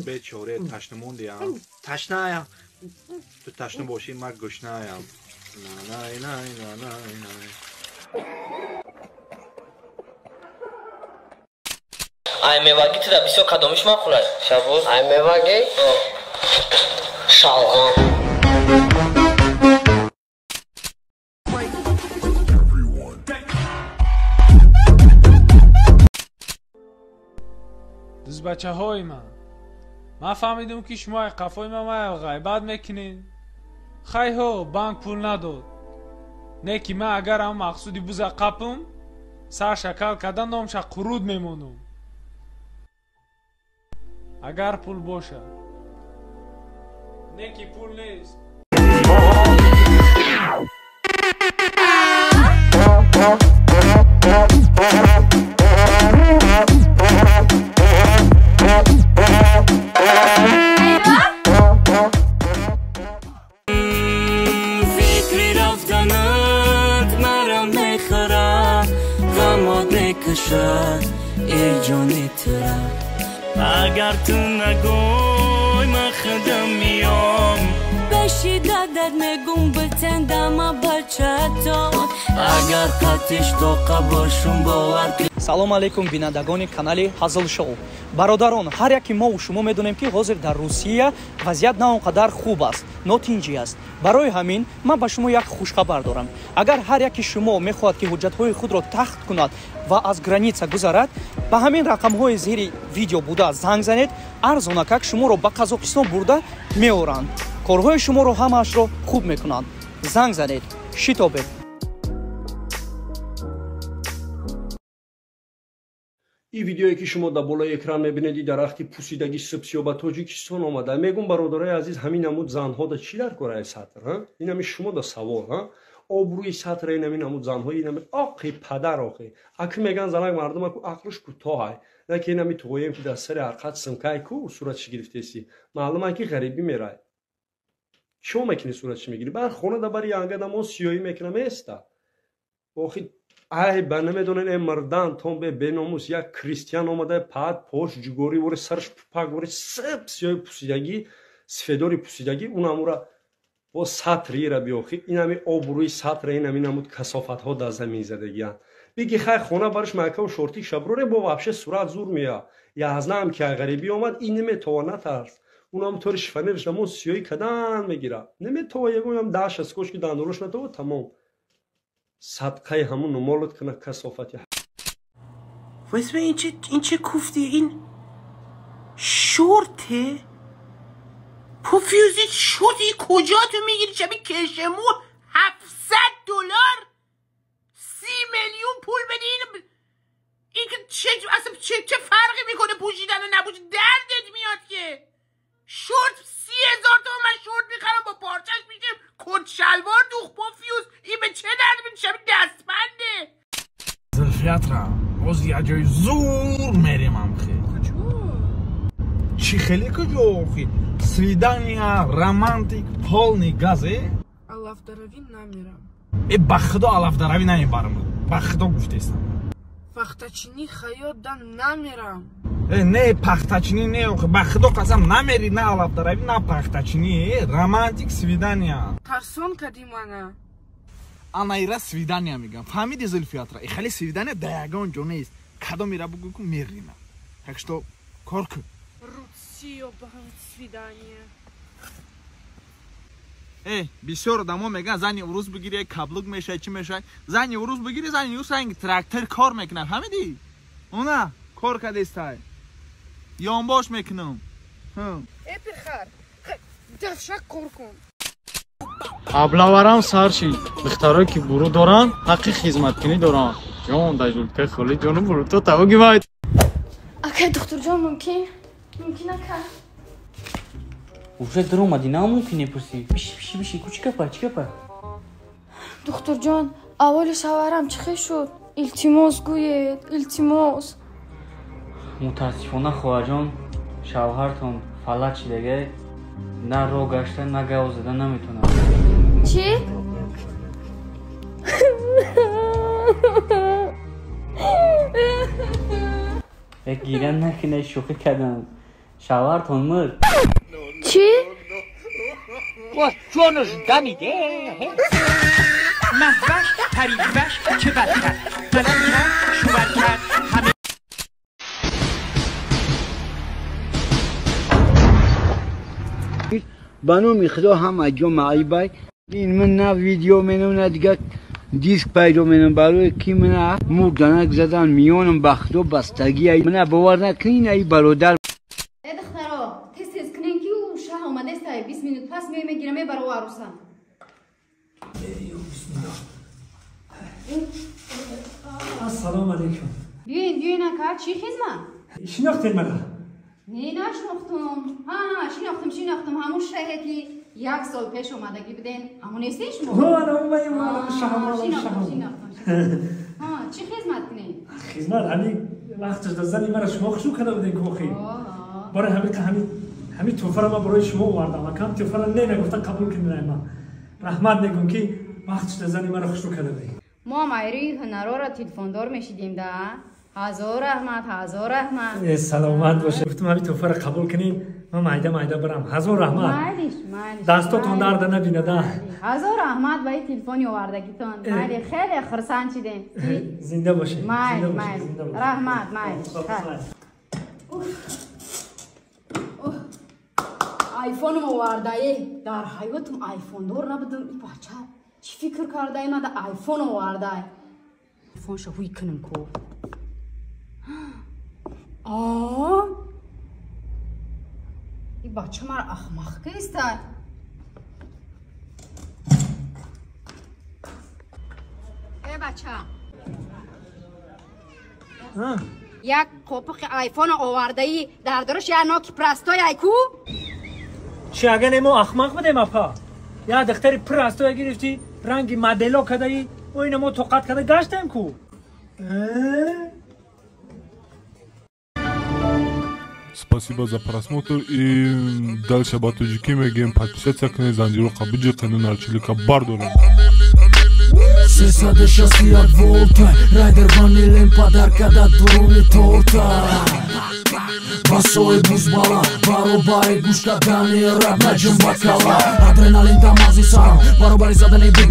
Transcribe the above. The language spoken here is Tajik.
Бечоре ташна мондиам. Ташнаям. Ту ташна бошӣ, ман гушнаям. Най най най най най. Ай меваги туда бисёр кадомиш мақул аст, Шабоз? Ай меваги? Шалғам. Дӯстбачаҳои ман, ман фаҳмидам, ки шумо қафои ман ғайбат мекунед. Хайҳо, банк пул надод. Не ки ман агар ҳам мақсуди буза қапам, сар шакал карда номша қуруд мемонам. Агар пул бошад. Не ки пул нест. Фикри рафтанат маро мехӯрад, ғамот мекашад эй ҷони тура. Агар ту нагӯй, ман худам меём. Беши дадат мегум битендама бачато. Агар қатиш тоқа бошум бовар. Салом алейкум, бинандагони канали Ҳазл Шоу. Бародарон, ҳар яки мо шумо медонем, ки ҳозир дар Русия вазъият на он қадар хуб аст, нотинҷӣ аст. Барои ҳамин ман ба шумо як хушхабар дорам. Агар ҳар яки шумо мехоҳад, ки ҳуҷҷатҳои худро тахт кунад ва аз граница гузарад, ба ҳамин рақамҳои зери видео буда занг занед, арзонакак шуморо ба Қазоқистон бурда меоранд. Корҳои шуморо ҳамаашро хуб мекунанд. Занг занед, шитобед. Ин видеое ки шумо дар болои экран мебинед, дарахти пусидаги сибсиё ба Тоҷикистон омада. Мегум, бародарои азиз, ҳамин намуд занҳо да чӣ дар кораи сатр? Инами шумо да савол, обрӯи сатра инами намуд занҳо, инами оқи падар оқи. Аки меган занак мардума ку ақлш кӯтоҳай. На ки инами туғоем ки дар сари арқат симкай ку суратши гирифтеси. Маълума ки ғарибӣ мерай. Чо мекунӣ суратши мегирӣ? Бар хона да бари янга дамон сиёҳӣ мекунам эста. Охи ай ба намедонед, э мардан тон бе беномус, як крестьян омада паат пош ҷугорӣ вори сарш пупак вори сиб сиёҳи пусидагӣ, сифедори пусидагӣ, унамура бо сатрира биёхи. Инами обрӯи сатра, инами намуд касофатҳо дар замин задагиянд. Биги хай хона барш майкаву шортик шаброре бо вообще сурат зур мея. Язнаам ки ғарибӣ омад, ин наметова, натарс. Унам тори шифонерш дамон сиёҳӣ кадан мегира. Наметова, ягонам даша скоч ки дандорош натова, тамом. Садқаи ҳамун молот кана касофати. واسه این چه کوفتی؟ این شورته؟ پوفیوزی شورتی کجا تو میگیری؟ شبیه کشمو $700 30 میلیون پول بدی. این که چه اصلا چه فرقی میکنه پوشیدن و نپوشیدن؟ دردت میاد که شورت 30,000 تومن من شورت میخرم با پارچش میشه کت شلوار دوخ. پوفیوز این به چه درد میشه؟ شبیه دستبنده. زلفیات را باز یه جای زور میریم هم خیلی. کجا؟ چی خیلی کجا آخی؟ свидания романтик полный газе. Алафдаравӣ намерам. Э, ба худо алафдаравӣ намебарам, ба худо гуфтестам. Пахтачинӣ хаёт да намерам. Э, не пахтачинӣ не, ба худо қасам намери, на алафдаравӣ, на пахтачинӣ, романтик свидания. Тарсон кадӣ мана. Анаира свидания мегам, фаҳмиди Зулфиятра? И хеле свидания да ягон ҷо нест, кадомира бугӯ ку мерина. Так что кор кун. Русиё ба свидание. Э, бисёр одамо мегӯянд, зани урус бигири, каблук мешавад, чӣ мешавад. Зани урус бигири, зани урус ранги трактор кор мекунад, фаҳмидӣ? Она кор кадестай, ёнбош мекунам. Э, пихар, давшак кор кун. Аблаварам сар шид. Духтарое ки буру доранд, ҳаққи хизматкунӣ доранд. Ҷон, дар жулкаи холи ҷону буруто тавоги вай. Акай духтурҷон, мумкин? Мумкин ака? Уже дуромадӣ, на мумкин мепурсӣ. Биши, биши, биши, ку чӣ гапа, чӣ гапа? Духтурҷон, аввали шавҳарам чӣ хел шуд? Илтимос гӯед, илтимос. Мутаассифона, хоҳарҷон, шавҳартон фалаҷ шидагай, на роҳ гашта, на гав зада наметавонад. Чӣ? Як гиря накунед, шӯхӣ кардам. Шавҳартон мурд. Чӣ? ҷонаш дамиде. مهوش پریوش چه بد کرد، بلند کرد، شوور کرد، همه. ба номи Худо, ҳама ҷо маъибай. Ин ман на видео менам, на дигар диск пайдо менам. Барои ки мана мурданак задан миёнам, ба Худо бастагия. Мана бовар накунин, ай бародар. Э духтаро, тез тез кунен, ки ӯ шаҳ омадестай, 20 минут пас мегира, мебара ӯ арӯса. Ассалому алайкум. Биёин, биёин ака, чӣ хизмат? Шинохтед мана? Не, нашинохтум. Ҳа, шинохтум, шинохтум. Ҳамун шаҳе ки як сол пеш омадагӣ буден, ҳамун нестед шумо? Ҳо, ана омадем, ана шаҳам, ана Шинохтум, шаҳам. шинохтум. Ҳа, чӣ хизмат кунем? Хизмат ҳамин вақташ да зани мара шумо хушук карда будем кохи. Барои ҳамин ҳамин тӯҳфаро ман барои шумо овардам. Акам тӯҳфаро не нагуфта қабул кунед ман. Раҳмат мегӯм, ки вақташ да зани мара хушук карда будем. Мо майри ҳунарора телефондор мешидем да. Ҳазор раҳмат, ҳазор раҳмат. Э, саломат бошед. Гуфтам ҳамин тӯҳфаро қабул кунед, ман майда майда барам. Ҳазор раҳмат. Майлиш, майлиш. Дастотон дарда набинада. Ҳазор раҳмат ба ин телефони овардагитон. Майли, хеле хурсанд шидем. Зинда бошед. Майли, Зинда бошед, майли. зинда бошед. Раҳмат, майли. Айфоном овардае. Дар ҳаётам айфондор набудам. И бача чӣ фикр кардаи, мада айфон овардай. Айфонша ҳуй кунам ку. А? И бача мара ахмақ кистай. Э бача. Як қопиқи айфон овардаӣ, дар даруш як ноки простой ай ку? Чӣ, агар мо ахмақ будем, апа? Як духтари простоя гирифтӣ, ранги модело кадаӣ, о ина мо тоқат када гаштем ку. Э? Спасибо за просмотр и дальше ба тоҷикӣ мегӯем: подписаться кунед, занҷироқа биҷиқену нарчилика бардорем. 361 волта, райдер ванилем подарка да дуруни торта. Басои бузбала, баробари гӯш кардани рап, наҷум ба кала. Адреналин да мағзи сарам, баробари задани бит.